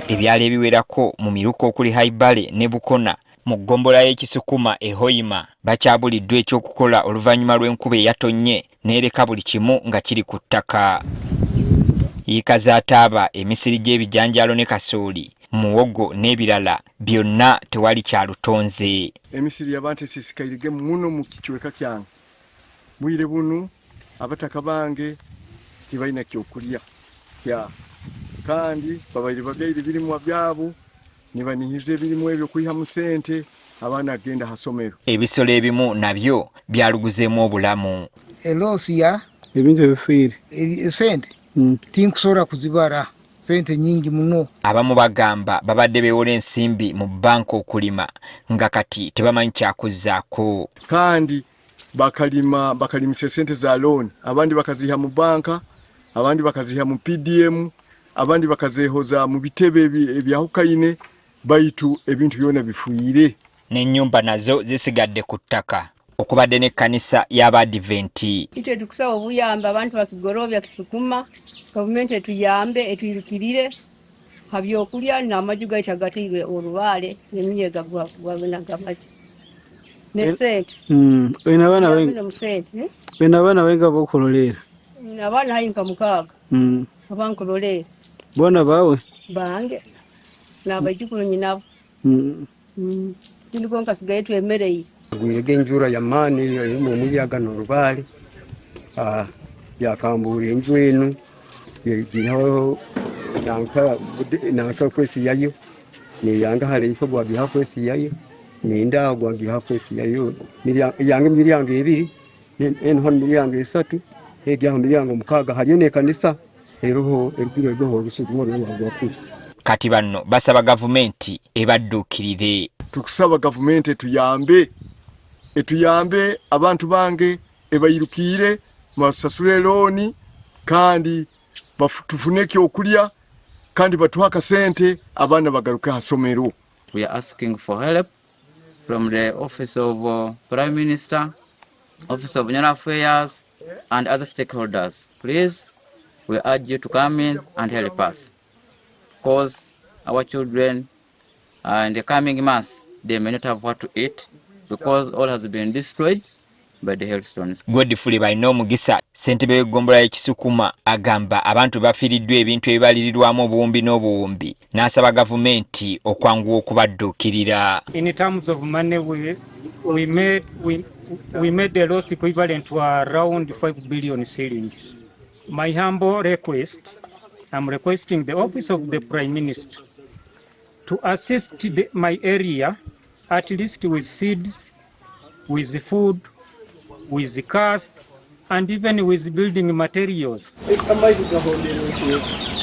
Ebyalo ebiwerako mu miruka okuli Haibale ne Bukona mu ggombolola y'e Kisukuma e Hoima bakyabuliddwa eky'okukola oluvannyuma lw'enkuba eyatonnye n'ereka buli kimu nga kiri ku ttaka. Yiika za taaba, emisiri gy'ebijanjaalo ne kasooli, muwogo n'ebirala byonna tewali kyalutonze. Emisiri y'abantu esisikairige muno mu kicweka kyange bwire bunu abataka bange tibalina kyokulya kya kandi babaire babyaire ebirimwa byabo nibanihiza ebirimwa ebyo kwihamu sente abaana kugenda ha somero. Ebisolo ebimu nabyo byaluguzeemu obulamu. Elosi ya ebintu ebifiire sente tinkusobora kuzibara, sente nyingi muno. Abamu bagamba babadde beewola ensimbi mu bbanka okulima nga kati tebamanyi kyakuzzaako. Kandi bakalima bakalimisa esente za loan, abandi bakaziha mu banka, abandi bakaziha mu PDM, abandi bakazehoza mu bitebe ebyahukaine, baitu ebintu byona bifuire. N'ennyumba nazo zisigadde ku ttaka okubadde n'ekkanisa y'Abadiventi. Itwe tukusaba obuyambi abantu bakigorobya Kisukuma, gavumenti etuyambe etwirukirire ha byokulya n'amaju gaitu agateirwe orubaale n'emiyaga gwagenda g'amaju ne sente. Olina abaana benga? Mu sente. Olina abaana benga bokuroleera? Abaana hayi nka 6 abankuroleera. Boona baawe? Bange n'abaijukuru nyinabo. Tindi konka sigaye twemereye. Gwirege enjura y'amaani erimu omuyaga n'orubaale, byakambura enju enu, gihaho nanka kwesi yayo, neyanga hare ifo gwagiha kwesi yayo, nenda gwagiha kwesi yayo, yange miryango 2, eno hano miryango 3, egyaho miryango 6, hariyo n'ekanisa eroho erugiro egoho orusuku rwona rwagwakuri. Kati banno basaba gavumenti ebadduukirire. Tukusaba gavumenti etuyambe, etuyambe abantu bange ebayirukiire basasule looni kandi tufune ekyokulya kandi batuhe akasente abaana bagaruke ha somero. We are asking for help from the office of Prime Minister, Office of General Affairs and other stakeholders. Please, we urge you to come in and help us, because our children in the coming months, they may not have what to eat because all has been destroyed by the hailstones. Godfrey Bainomugisa, ssentebe w'eggombolola y'e Kisukuma, agamba abantu bafiiriddwa ebintu ebibalirirwamu obuwumbi n'obuwumbi n'asaba gavumenti okwanguwa okubadduukirira. In terms of money, we made a loss equivalent to around 5 billion shillings. My humble request, I'm requesting the office of the Prime Minister to assist my area at least with seeds, with food, with cars, and even with building materials. Amaizi gahondera.